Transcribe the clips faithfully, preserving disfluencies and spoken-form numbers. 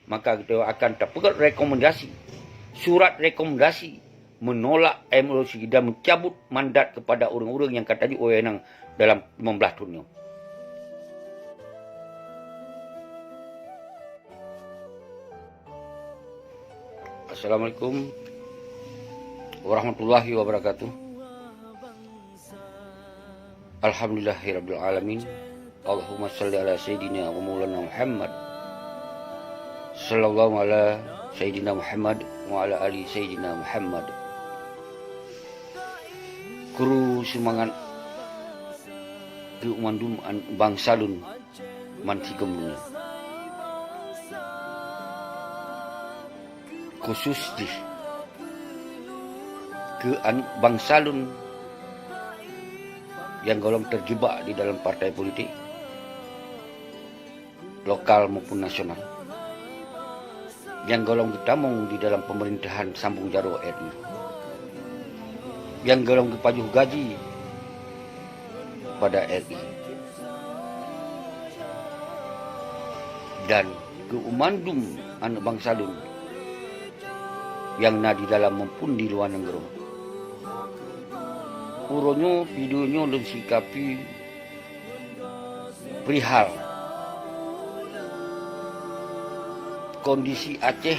Maka geutanyoe akan tapeugét rekomendasi, surat rekomendasi menolak M O C dan mencabut mandat kepada ureuëng-ureuëng nyang ka tajok wewenang dalam limong blaih thon nyoe. Assalamualaikum warahmatullahi wabarakatuh. Alhamdulillahirabbil alamin. Allahumma shalli ala sayyidina wa maulana Muhammad. Sallallahu ala sayyidina Muhammad wa ala ali sayyidina Muhammad. Kru seumangat keu mandum an-, bansa lôn man sigom donya. Khusus jih keu aneuëk bansa lôn nyang gohlom teujibak di dalam partai politik lokal maupun nasional, nyang gohlom geutamong di dalam pemerintahan sambong jaroe R I, nyang gohlom geupajoh gaji pada R I, dan keu mandum aneuëk bansa lôn nyang na di dalam maupun di luwa nanggroe. Uroe nyoe video nyoe lôn sikapi perihal kondisi Aceh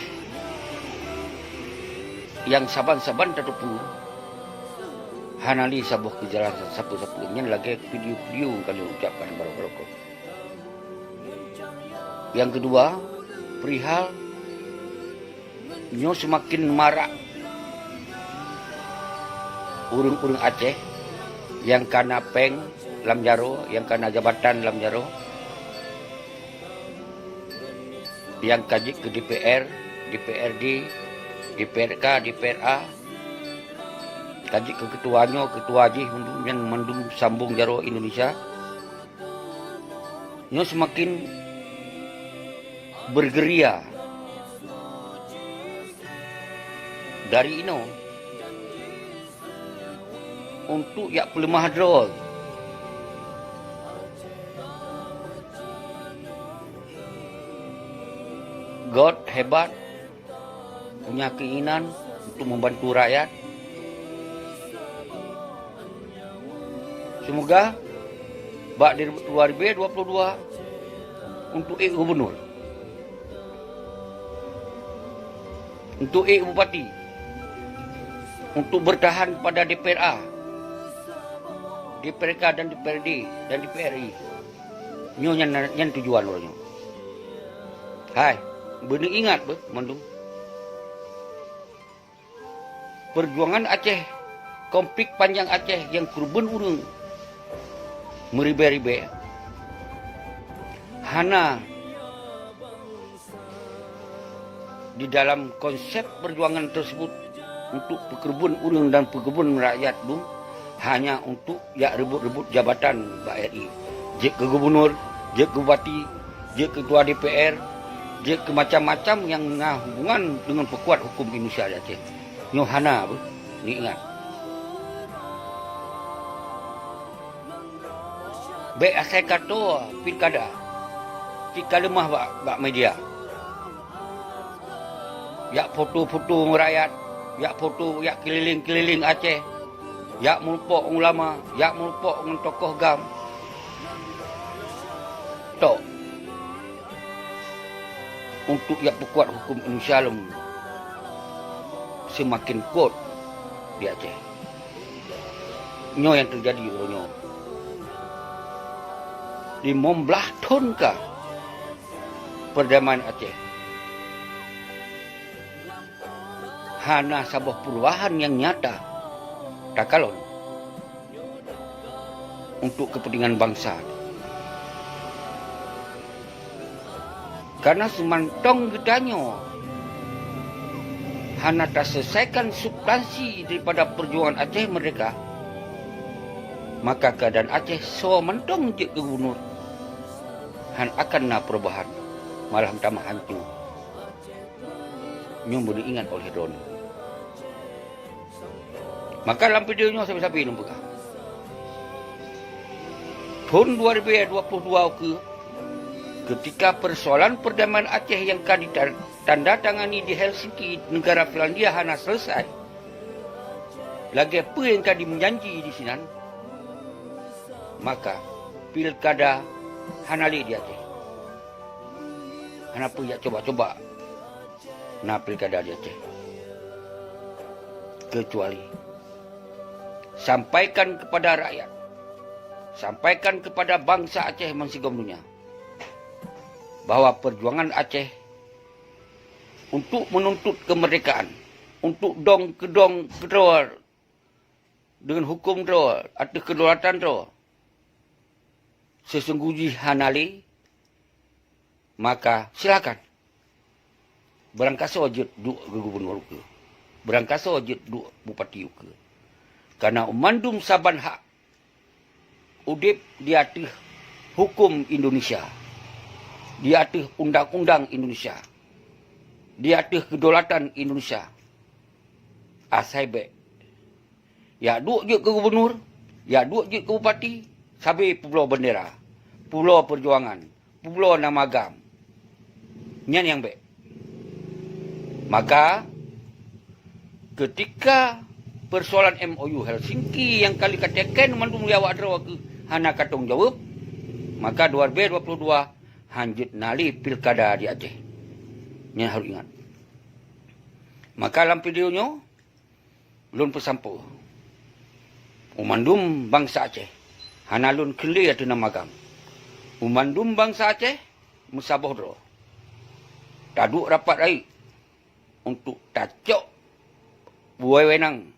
nyang saban-saban tateupeue hana lé saboh keujelasan sapeue-sapeue. Nyan lagée video-video nyang ka lôn ucapkan baroe-baroe nyoe. Nyang keudua, perihal nyoe seumaken marak ureuëng-ureuëng Aceh nyang ka na péng lam jaroe, nyang ka na jabatan lam jaroe, nyang ka jeuet keu D P R, D P R D, D P R K, D P R A, ka jeuet keu keutua nyoe, keutua jih, mandum nyan mandum sambong jaroe Indonesia. Nyoe seumaken bergeria dari inoe untuk jak peuleumah droe. Göt hebat, punya keinginan untuk membantu rakyat. Semoga bak dua ribu dua puluh dua untuk ék gubernur, untuk ék bupati, untuk bertahan pada D P R A, D P R K dan D P R D dan D P R I. Nyoe nyan, nyan tujuan uroe nyoe. Hai, beuneuingat beuh mandum. Perjuangan Aceh, konflik panjang Aceh nyang keureubeuen ureuëng meuribée-ribée, hana di dalam konsep perjuangan tersebut untuk peukeureubeuen ureuëng dan peukeureubeuen rakyat dum, hanya untuk jak reubot-reubot jabatan bak R I. Jeuet keu gubernur, jeuet keu bupati, jeuet keu ketua D P R, jeuet keu macam-macam nyang na hubungan deungon peukuat huköm Indonesia di Aceh. Nyoe hana beuh, neuingat. Bék asai ka toe pilkada, cit ka leumah bak, bak media. Jak foto-foto ngon rakyat, jak foto, jak keuliléng-keuliléng Aceh, jak meurumpok ngon ulama, jak meurumpok ngon tokoh GAM. Tok. Untuk jak peukuat huköm Indonesia lom seumaken kuat di Aceh. Nyoe nyang teujadi uroe nyoe. Limong blaih thon ka perdamaian Aceh. Hana saboh peurubahan nyang nyata takalon untuk kepentingan bangsa. Karena seumantong geutanyoe hana taselesaikan substansi daripada perjuangan Aceh Merdeka, maka keuadaan Aceh soe mantong jeuet keu gubernur, hana akan na perubahan, malah meutamah hanco. Nyoe beuneuingat oleh droeneuh. Maka lam video nyoe sabe-sabe lôn peugah, thon dua ribu dua puluh dua ukeue, Ketika persoalan perdamaian Aceh nyang ka ditandatangani di Helsinki, negara Finlandia, hana selesai, lagée peue nyang ka dimeujanji di sinan, maka pilkada hana lé di Aceh. Hana peue jak coba-coba na pilkada di Aceh. Kecuali sampaikan kepada rakyat, sampaikan kepada bansa Aceh bansigom dunia, bahwa perjuangan Aceh untuk menuntut kemerdekaan, untuk dong keudong keudroe deungon huköm droe ateueh keudolatan droe, seusunggoh jih hana lé, maka silakan. Beurangkasoe jeuet duek keu gubunur ukeue, beurangkasoe jeuet duek bupati ukeue. Kareuna mandum saban hak udeb di ateueh huköm Indonesia, di ateueh undang-undang Indonesia, di ateueh keudolatan Indonesia. Asai bék jak duek jeuet keu gubunur, jak duek jeuet keu bupati, sabe peubloe beundera, peubloe peujuangan, peubloe nama GAM. Nyan nyang bék. Maka, keutika persoalan M O U Helsinki nyang ka lheueh kateken mandum lé awak droe keuh hana katong jaweueb, maka dua ribée dua puluh dua hanjeuet na lé pilkada di Aceh. Nyan harôh ingat. Maka lam video nyoe, lôn peusampoe u mandum bansa Aceh, hana lôn kheun lé ateueh nama GAM. U mandum bansa Aceh meusaboh droe, taduek rapat rayeuk untuk tacok wewenang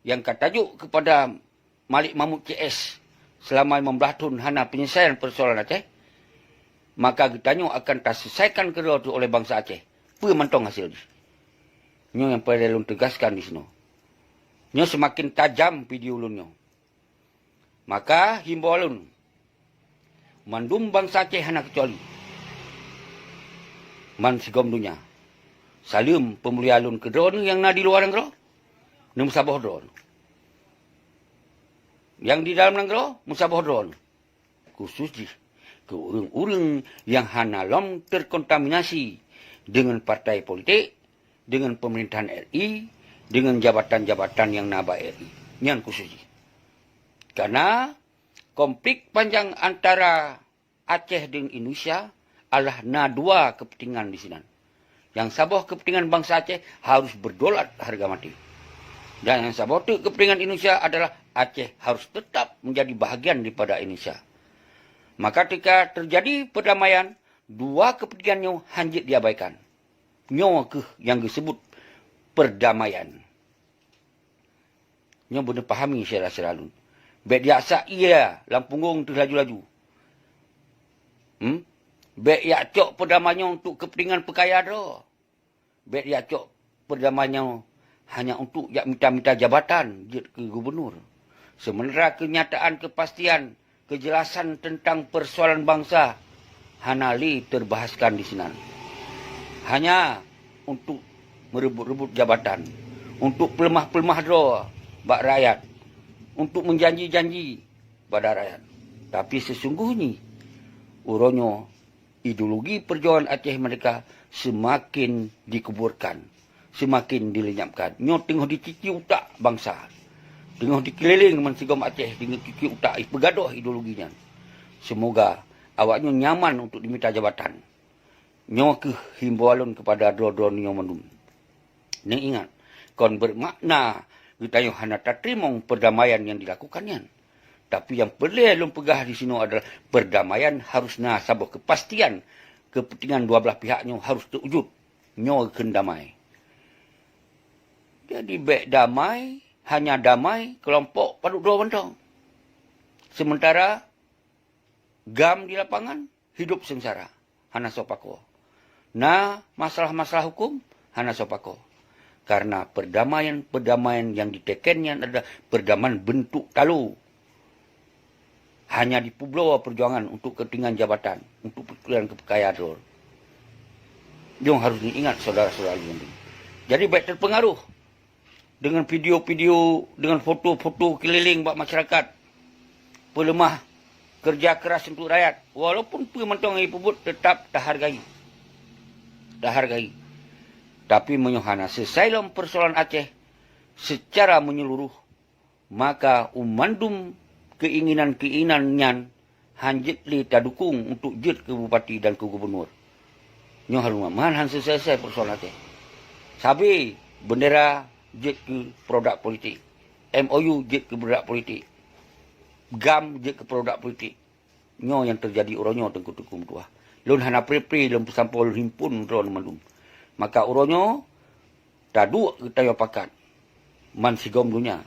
nyang ka tajok keupada Malik Mahmud C S selama limong blaih thon hana peunyelesaian persoalan Aceh, maka geutanyoe akan taselesaikan keudroe teuh oleh bansa Aceh, peue mantong hasé jih. Nyoe nyang peureulée lôn teugaskan disinoe. Nyoe seumaken tajam video lôn nyoe. Maka himbôe lôn, mandum bansa Aceh hana keucuali, bansigom donya, saleuem peumulia lôn keu droeneuh nyang na di luwa nanggroe, neumeusaboh droeneuh. Nyang di dalam nanggroe, meusaboh droeneuh. Khusos jih keu ureuëng-ureuëng nyang hana lom teukontaminasi deungon partai politik, deungon peumeurintahan R I, deungon jabatan-jabatan nyang na bak R I. Nyan khusos jih. Kareuna konflik panjang antara Aceh deungon Indonesia adalah na dua keupeuntengan di sinan. Nyang saboh keupeuntengan bansa Aceh harus beudolat hareuga maté. Dan nyang saboh teuk keupeuntengan Indonesia adalah Aceh harus teutap meunjadi bahagian daripada Indonesia. Maka ketika teujadi peurdamaian, dua keupeuntengan nyoe hanjeuet diabaikan. Nyoe kheueh nyang geuseubut peurdamaian. Nyoe beuneuh pahami syedara-syedara lôn. Bék jak sak ié lam punggong teuh laju-laju. Hmm? Bék jak cok peurdamaian nyoe untuk keupeuntengan peukaya droe. Bék jak cok peurdamaian nyoe hanya untuk jak mita-mita jabatan jeuet keu gubunur. Sementara keunyataan keupastian keujelasan teuntang peusoalan bansa hana lé teubahaskan disinan. Hanya untuk meureubot-reubot jabatan, untuk peuleumah-peuleumah droe bak rakyat, untuk meujanji-janji bak rakyat. Tapi seusunggoh jih, uroe nyoe ideologi peujuangan Aceh Merdeka seumaken dikuburkan, seumaken dilenyapkan. Nyoe teungoh dicici utak bansa. Teungoh dikeulileng bansigom Aceh deungon cici utak, ipeugadôh ideologi nyan. Seumoga awaknyoe nyaman untuk dimita jabatan. Nyoe kheueh himbôan lôn keupada droe-droe nyoe mandum. Neuingat, kon beumakna geutanyoe hana tateurimong peurdamaian nyang dilakukan nyan. Tapi nyang peureulée lôn peugah disinoe adalah peurdamaian harôh na saboh keupastian keupeuntengan dua blaih pihak nyoe harôh teuwujud. Nyoe kheun damai. Jadi bék damai, hanya damai keulompok padub droe mantong. Sementara GAM di lapangan hidop seungsara, hana soe pakoe. Na masalah-masalah huköm, hana soe pakoe. Karena peurdamaian-peurdamaian nyang diteken nyan adalah peurdamaian beuntuk talo. Hanya dipeubloe peujuangan untuk keupeuntengan jabatan, untuk peutujuan keupeukaya droe. Nyoe harôh neuingat syedara-syedara lôn. Jadi bék teupeungaroh deungon video-video, deungon foto-foto keulileng bak masyarakat peuleumah kerja keras untuk rakyat, walaupun peue mantong nyang jipeubuet, tetap tahargai. Tahargai. Tapi meunyoe hana selesai lom persoalan Aceh secara menyeluruh, maka u mandum keinginan-keinginan nyan han jeuet lé tadukong untuk jeuet keu bupati dan keu gubunur. Nyoe hareuem man han selesai-selesai persoalan Aceh. Sabe bendera jeuet keu produk politik, M O U jeuet keu produk politik, GAM jeuet keu produk politik. Nyoe nyang teujadi uroe nyoe Teungku-teungku meutuah. Lôn hana pre-pre lôn peusampoe lôn himpun droeneuh mandum. Maka uroe nyoe taduek geutanyoe pakat man sigom donya.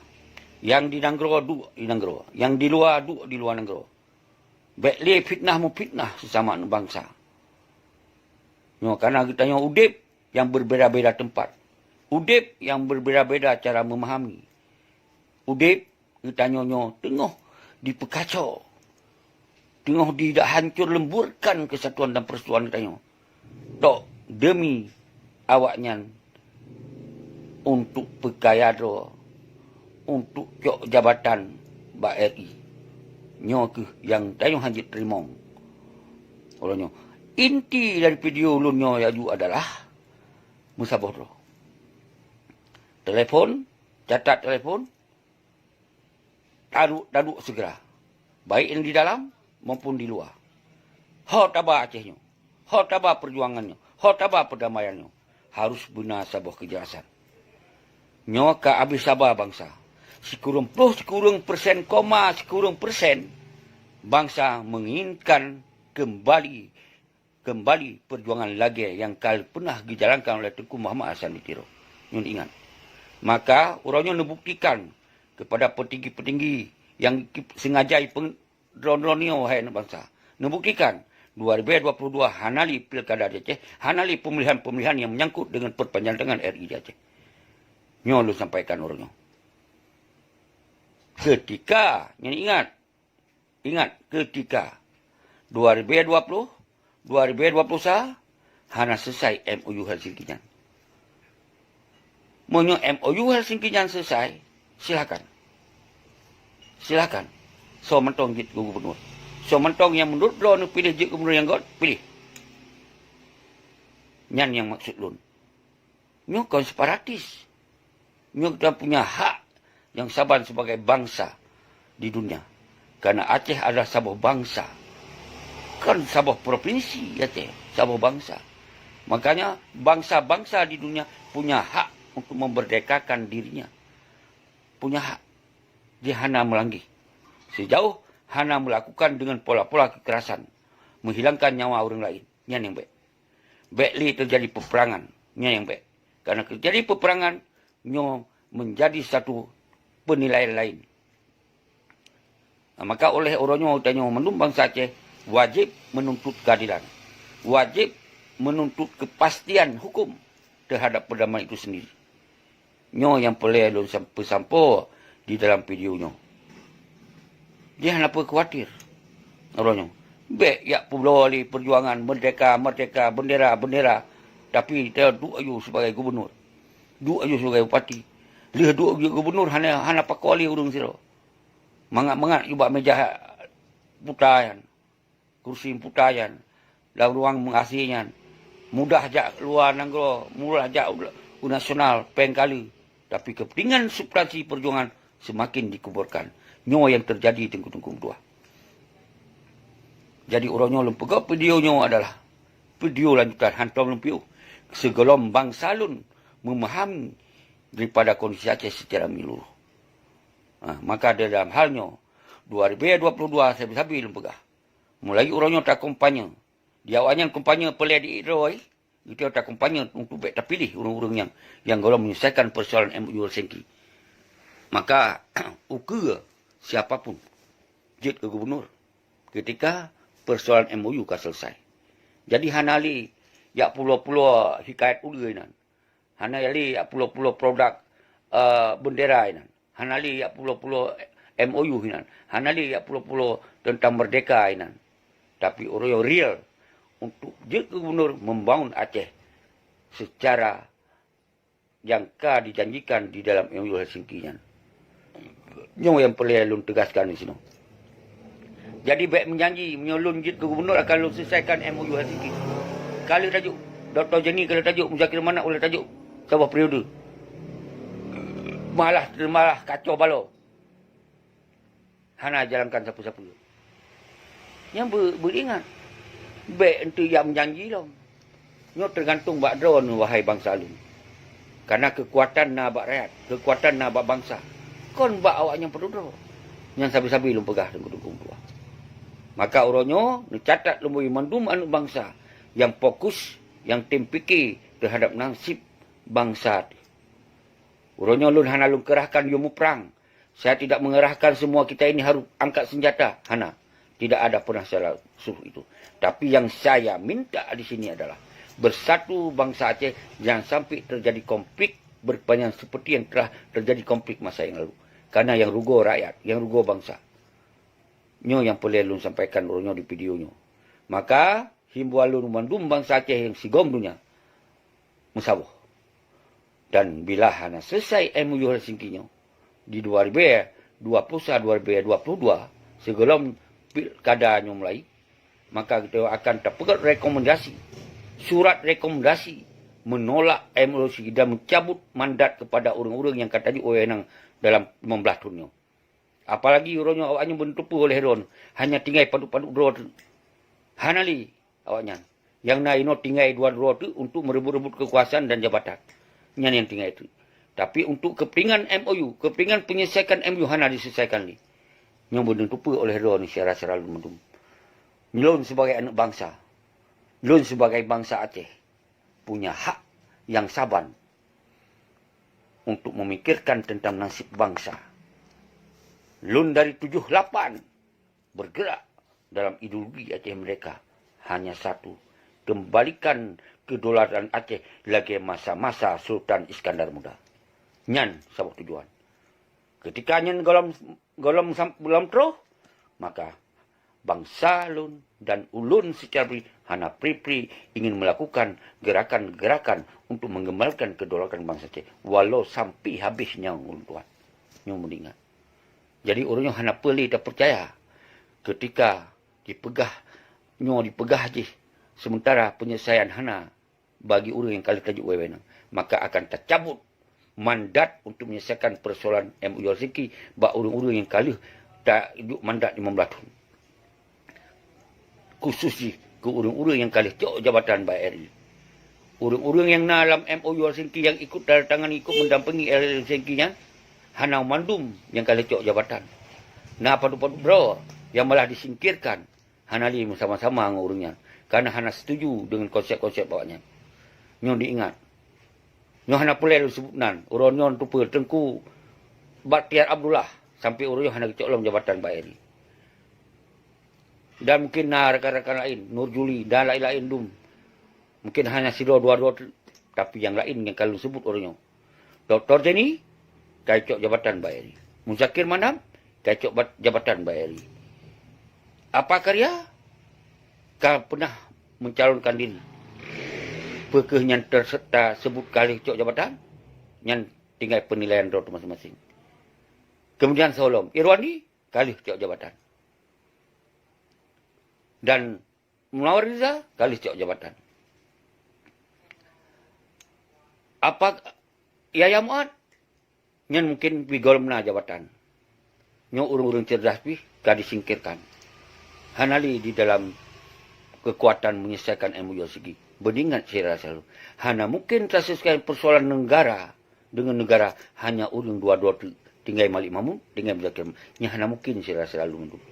Nyang di nanggroe duek di nanggroe, nyang di luwa duek di luwa nanggroe. Bék lé fitnah meufitnah sesama aneuk bansa. Nyoe kana geutanyoe udeb nyang beubeda-beda teumpat, udeb nyang beubeda-beda cara meumahami. Udeb geutanyoe nyoe teungoh dipeukaco, teungoh didak hancor lemburkan keusatuan dan persatuan geutanyoe. Tok deumi awaknyan untuk peukaya droe, untuk cok jabatan bak R I. Nyoe kheueh nyang tanyoe han jeuet teurimong. Uroe nyoe, inti dari video lôn nyoe laju adalah meusaboh droe. Telepon, catat telepon, taduek-taduek segera, baik nyang di dalam maupun di luwa. Ho taba Aceh nyoe, ho taba peujuangan nyoe, ho taba peudamaian nyoe, harus beuna saboh keujelasan. Nyoe ka abéh saba bansa. Sikureueng ploh sikureueng persen koma sikureueng persen bansa menginginkan kembali kembali peujuangan lagée nyang ka peunah geujalankan oleh Teungku Muhammad Hasan di Tiro. Nyoe ingat. Maka uroe nyoe neubuktikan keupada peutinggi-peutinggi nyang sengaja droe-droe nyoe, wahai aneuk bansa. Neubuktikan dua ribu dua puluh dua hana lé pilkada di Aceh, hana lé peumilihan-peumilihan nyang meunyangkut deungon peupanjangan R I di Aceh. Nyoe lôn sampaikan uroe nyoe. Keutika, nyan ingat, Ingat, keutika dua ribu dua puluh, dua ribu dua puluh satu hana selesai M O U Helsinki nyan. Meunyoe M O U Helsinki nyan selesai, silakan. Silakan. Soe mantong jeuet keu gubunur. Soe mantong nyang meunurot droe neupiléh jeuet gubunur nyang göt, piléh. Nyan nyang maksud lôn. Nyoe kon separatis. Nyoe geutanyoe punya hak nyang saban sebagai bansa di dunia. Karena Aceh adalah saboh bansa. Kon saboh provinsi Aceh, saboh bansa. Makanya bansa-bansa di dunia punya hak untuk memerdekakan dirinya. Punya hak. Dia hana meulanggi. Sejauh hana melakukan dengan pola-pola kekerasan, menghilangkan nyawa orang lain. Nyan nyang bék. Bék lé teujadi peperangan. Nyan nyang bék. Karena teujadi peperangan, nyoe menjadi satu penilaian lain. Nah, maka oleh uroe nyoe tanyoe mandum bansa Aceh wajéb menuntut keadilan. Wajéb menuntut kepastian hukum terhadap perdamaian itu sendiri. Nyoe nyang peureulée lôn sam-, peusampoe di dalam video nyoe. Dia hana peue khawatir. Uroe nyoe, bék jak peubloe lé peujuangan merdeka, merdeka, bendera, bendera. Tapi dia duek aju sebagai gubunur. Duek aju sebagai bupati. Lheueh duek aju gubunur hana, hana pakoe lé ureuëng sidroe. Mangat-mangat aju bak meja puta nyan. Kursi puta nyan, lam ruang meuhasé nyan, mudah jak luwa nanggroe, mudah jak u, u nasional, péng kali. Tapi keupeuntengan substansi peujuangan seumaken dikuburkan. Nyoe nyang teujadi teungku-teungku meutuah. Jadi uroe nyoe lôn peugah video nyoe adalah video lanjutan hantom lôn piôh. Sigohlom bansa lôn meumahami daripada kondisi Aceh secara menyeluruh. Ha, maka dalam hal nyoe, dua ribu dua puluh dua sabe-sabe lôn peugah. Mulai uroe nyoe takompanye. Di awaknyan kompanye peureulée di droe, geutanyoe takompanye untuk bék tapiléh ureuëng-ureuëng nyang, nyang gohlom menyelesaikan persoalan M O U Helsinki. Maka, ukeue siapa pun jeuet keu gubunur keutika persoalan M O U ka selesai. Jadi hana lé jak pulo-pulo hikayat ulée nan. Hana lé jak pulo-pulo produk, eh, bendera inan. Hana lé jak pulo-pulo M O U inan. Hana lé jak pulo-pulo tentang merdeka inan. Tapi uroe nyoe real untuk jeuet keu gubunur membangun Aceh secara yang ka dijanjikan di dalam M O U Helsinki nyan. Nyoe nyang peureulée lôn teugaskan di sinoe. Jadi bék meujanji meunyoe lôn jeuet keu gubunur akan lôn selesaikan M O U Helsinki. Ka lheueh tajok, Doktor Jenny ka lheueh tajok, Muzakir Manaf ka lheueh tajok saboh periode. Malah teumalah kacau balau. Hana jalankan sapeue-sapeue. Nyan beu-, beuingat. Bék eunteuk jak meujanji lom. Nyoe teugantung bak droeneuh, wahai bansa lôn. Kareuna keukuatan na bak rakyat, keukuatan na bak bansa. Kon bak awaknyan padub droe. Nyan sabe-sabe lôn peugah teungku-teungku meutuah. Maka uroe nyoe neucatat lôn bagi mandum aneuëk bansa nyang fokus, nyang tem pike teuhadab nasib bansa teuh. Uroe nyoe lôn hana lôn keurahkan yue muprang. Saya tidak mengerahkan semua kita ini harus angkat senjata. Hana. Tidak ada pernah saya suruh itu. Tapi yang saya minta di sini adalah bersatu bangsa Aceh, jangan sampai terjadi konflik berkepanjangan seperti yang telah terjadi konflik masa yang lalu. Karena yang rugoe rakyat, yang rugoe bansa. Nyoe nyang peureulée lôn sampaikan uroe nyoe di video nyoe. Maka, himbauan lôn mandum bansa Aceh nyang sigom donya meusaboh. Dan bila hana selesai M O U Helsinki nyoe di dua ribu dua puluh satu dua ribu dua puluh dua, sigohlom pilkada nyoe mulai, maka geutanyoe akan tapeugét rekomendasi, surat rekomendasi menolak M O U Helsinki dan mencabut mandat kepada ureuëng-ureuëng nyang ka tajok wewenang dalam lima belas thon nyoe. Apalagi uroe nyoe awaknyan beuneuteupeu oleh droe, hanya tinggai padub-padub droe teuk. Hana lé awaknyan. Nyang na inoe tinggai dua droe teuk untuk meureubot-reubot keukuasaan dan jabatan. Nyan nyang tinggai teuk. Tapi untuk keupeuntengan M O U, keupeuntengan penyelesaikan M O U hana diselesaikan lé. Nyoe beuneuteupeu oleh droe syedara-syedara lôn mandum. Lôn sibagai aneuëk bansa, lôn sibagai bansa Aceh, punya hak nyang saban untuk memikirkan tentang nasib bangsa. Lôn dari tujuh lapan bergerak dalam ideologi Aceh Merdeka hanya satu, kembalikan kedaulatan Aceh lagée masa-masa Sultan Iskandar Muda. Nyan saboh tujuan. Ketika nyan gohlom, gohlom sam-, gohlom troh, maka bansa lôn dan ulôn secara pribadi hana pri-pri ingin melakukan gerakan-gerakan untuk mengembalikan kedaulatan bansa Aceh, walau sampai habéh nyawöng ulôn tuan. Nyoe meuingat. Jadi, ureuëng nyoe hana peue lé tapeucaya ketika dipeugah, nyoe dipeugah jih, sementara penyelesaian hana bagi ureuëng nyang ka lheueh tajok wewenang, maka akan tacabut mandat untuk menyelesaikan persoalan M O U Helsinki bak ureuëng-ureuëng nyang ka lheueh tajok mandat lima belas thon. Khusus jih keu ureuëng-ureuëng nyang ka lheueh cok jabatan bak R I. Ureuëng-ureuëng nyang na lam M O U Helsinki nyang ikut tanda tangan, ikut mendampingi Helsinki nyan, hana mandum nyang ka lheueh cok jabatan. Na padub-padub droe nyang malah disingkirkan. Hana lé meusama-sama ngon ureuëng nyan, kareuna hana setuju deungon konsep-konsep awaknyan. Nyoe diingat. Nyoe hana peureulée lôn seubut nan. Uroe nyoe teupeue Teungku Bakhtiar Abdullah sampai uroe nyoe hana geucok lom jabatan bak R I. Dan mungkin na rakan-rakan laén, Nur Juli dan laén-laén dum. Mungkin hana sidroe dua droe teuk, tapi nyang laén nyang ka lôn seubut uroe nyoe. Doktor Jenny ka icok jabatan bak R I. Muzakir Manaf ka icok bat-, jabatan bak R I. Apa Karya ka pernah mencalonkan diri. Peu kheueh nyan ter-, taseubut ka lheueh cok jabatan, nyan tinggai penilaian droe masing-masing. Kemudian Saulom Irwandi ka lheueh cok jabatan. Dan Munawar Rizal ka lheueh cok jabatan. Apa Yahya Mu'ad? Nyan mungkin pih gohlom na jabatan. Nyoe ureuëng-ureuëng cerdas pih ka disingkirkan. Hana lé di dalam keukuatan menyelesaikan M O U Helsinki. Beuingat syedara selalu. Hana mungkin taselesaikan persoalan negara deungon negara hanya ureuëng dua droe teuk, tinggai Malik Mahmud, tinggai Muzakir. Nyan hana mungkin syedara selalu mandum.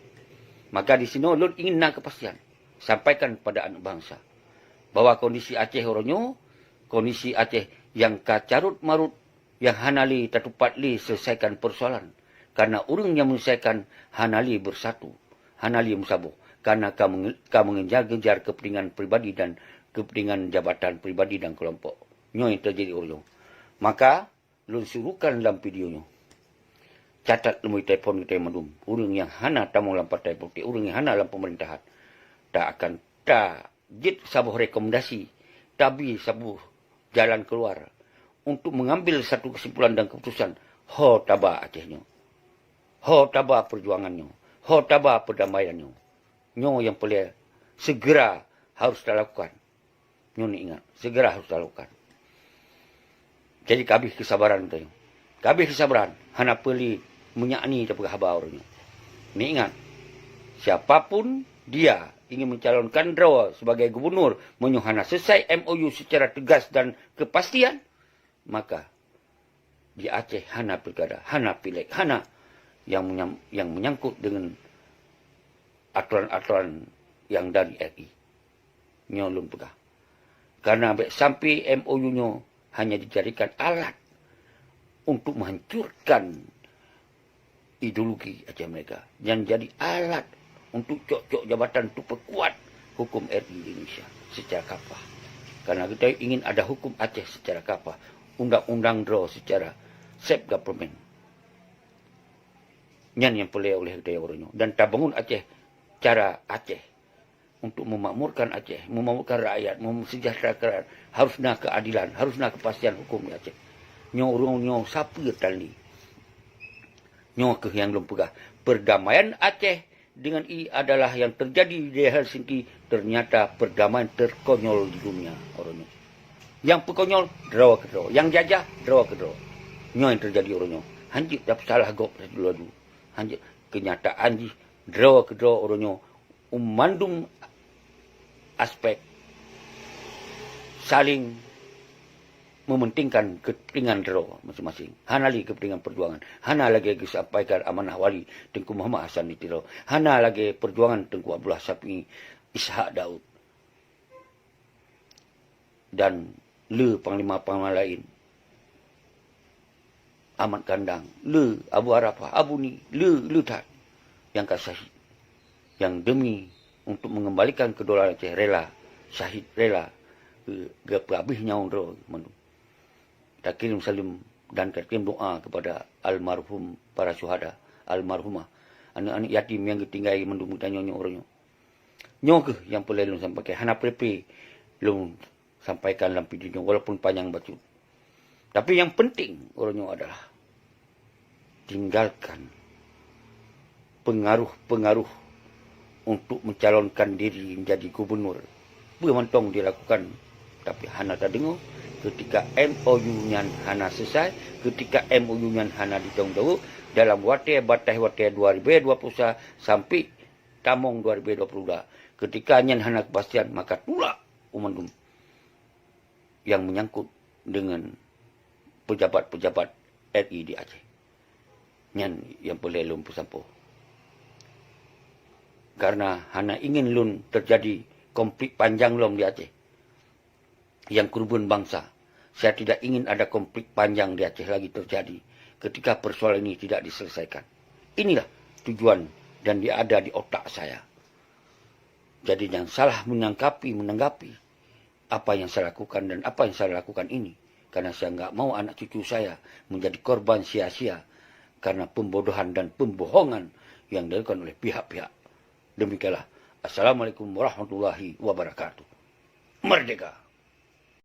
Maka di sinoe lôn ingin na keupastian, sampaikan kepada aneuëk bansa, bahwa kondisi Aceh uroe nyoe, kondisi Aceh nyang ka carut-marut, nyang hana lé tatupat lé selesaikan persoalan. Karena ureuëng nyang menyelesaikan hana lé bersatu, hana lé meusaboh, karena ka menge-, ka mengejar-ngejar kepentingan pribadi dan kepentingan jabatan pribadi dan kelompok. Nyoe nyang teujadi uroe nyoe. Maka, lôn suruhkan lam video nyoe. Catat lom telepon geutanyoe mandum. Ureuëng nyang hana tamong lam partai politik, ureuëng nyang hana lam pemerintahan. Ta akan ta jeuet saboh rekomendasi, tabi saboh jalan keluar untuk mengambil satu kesimpulan dan keputusan ho taba Aceh nyoe. Ho taba perjuangan nyoe. Ho taba perdamaian nyoe. Nyoe nyang peureulée segera harus talakukan. Nyoe neuingat, segera harus talakukan. Jadi, kabeh keusabaran tanyoe. Kabeh keusabaran, hana peue lé meunyak ni tapeugah haba uroe nyoe. Neuingat, siapa pun dia ingin mencalonkan droe sebagai gubernur meunyoe hana selesai M O U secara tegas dan kepastian, maka di Aceh hana pilkada, hana pileg, hana yang menyam-, yang menyangkut dengan aturan-aturan yang dari R I. Nyoe lôn peugah. Karena bék sampai M O U nyoe hanya dijadikan alat untuk menghancurkan ideologi Aceh Merdeka, dan jadi alat untuk cok-cok jabatan untuk peukuat hukum R I di Indonesia secara kafah. Karena kita ingin ada hukum Aceh secara kafah, undang-undang droe secara self government. Nyan nyang peureulée oleh geutanyoe uroe nyoe. Dan tabangun Aceh cara Aceh untuk memakmurkan Aceh, memakmurkan rakyat, mesejahterakan rakyat, harus na keadilan, harus na kepastian hukum di Aceh. Nyoe ureuëng nyoe sapeue tan lé. Nyoe kheueh nyang lôn peugah, perdamaian Aceh dengan I adalah yang terjadi di Helsinki, ternyata perdamaian terkonyol di dunia uroe nyoe. Nyang peukonyol, droe keudroe. Nyang jajah, droe keudroe. Nyoe nyang terjadi uroe nyoe. Hanjeuet tapeusalah gob laju-laju. Hanjeuet, keunyataan jih, droe keudroe uroe nyoe. Mandum aspek saling mementingkan kepentingan droe masing-masing. Hana lé kepentingan perjuangan. Hana lagée geusampaikan amanah wali Teungku Muhammad Hasan di Tiro. Hana lagée perjuangan Teungku Abdullah Syafi'i, Ishak Daud, dan le panglima-panglima laén. Ahmad Kandang, le Abu Arafah, Abu Ni, le, le that nyang ka syahid. Nyang demi untuk mengembalikan kedaulatan Aceh rela, syahid rela, eh, geupeuhabéh nyawöng droe mandum. Takirim saleuem dan takirim doa kepada almarhum para syuhada, almarhumah, aneuk-aneuk yatim nyang geutinggai mandum geutanyoe nyoe uroe nyoe. Nyoe kheueh nyang peureulée lôn sampaikan, hana peue-peue lôn sampaikan lam video nyoe, walaupun panyang bacut. Tapi nyang penting uroe nyoe adalah tinggalkan pengaruh-pengaruh untuk mencalonkan diri menjadi gubernur. Peue mantong dilakukan, tapi hana tadeungoe. Ketika M O U nyan hana selesai, ketika M O U nyan hana ditanggung jawab, dalam watée bataih watée dua ribu dua puluh satu sampai tamong dua ribu dua puluh dua, ketika nyan hana kepastian, maka tulak u mandum nyang menyangkut dengan pejabat-pejabat R I di Aceh. Nyan nyang peureulée lôn peusampoe. Karena hana ingin lôn terjadi konflik panjang lom di Aceh nyang keureubeuen bansa. Saya tidak ingin ada konflik panjang di Aceh lagi terjadi ketika persoalan ini tidak diselesaikan. Inilah tujuan dan di-, ada di otak saya. Jadi, jangan salah menangkapi, menanggapi apa yang saya lakukan dan apa yang saya lakukan ini. Karena saya nggak mau anak cucu saya menjadi korban sia-sia karena pembodohan dan pembohongan yang dilakukan oleh pihak-pihak. Demikianlah. Assalamualaikum warahmatullahi wabarakatuh. Merdeka!